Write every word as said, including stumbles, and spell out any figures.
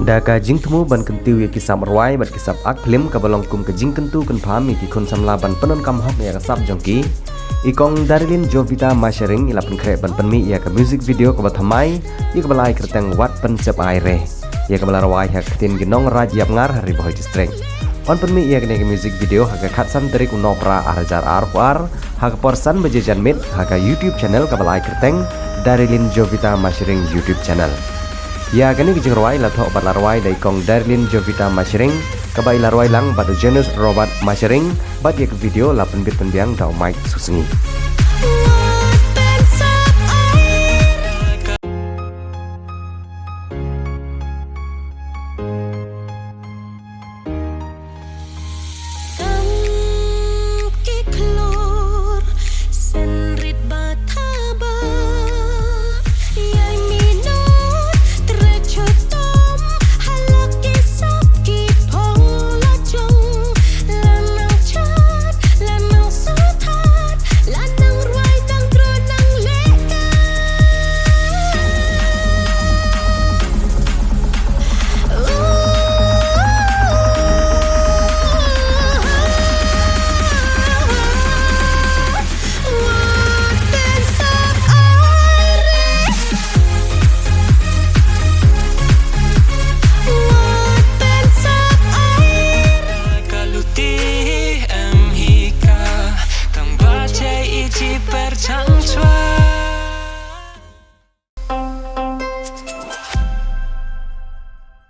Da ka jingthmu ban kyntiew ïa ki sap rwai bad ki sap ak phlim kaba long kum ka jingkyntu kynpham ïa ki khun samla ban pyndonkam hok ïa ka sap jong ki, i Kong Darilin Jovita Masharing i la pynkhreh ban pynmih ïa ka music video kaba thymmai ïa kaba la ai kyrteng Wat Pynsep Ai Re, ïa kaba la rwai ha ka ktien ki nongraij Ïapngar ha Ri Bhoi District. Yn pynmih ïa kane ka music video ha ka khatsan tarik u Nohprah ar hajar arphew ar ha ka por san baje janmiet ha ka YouTube channel kaba la ai kyrteng Darilin Jovita Masharing YouTube channel. Ïa kane ka jingrwai la thoh bad la rwai da i Kong Darilin Jovita Masharing, kaba i la rwai lang bad u Janus Robert Masharing, bad ïa ka video la pynbit pynbiang da u Mike Susngi.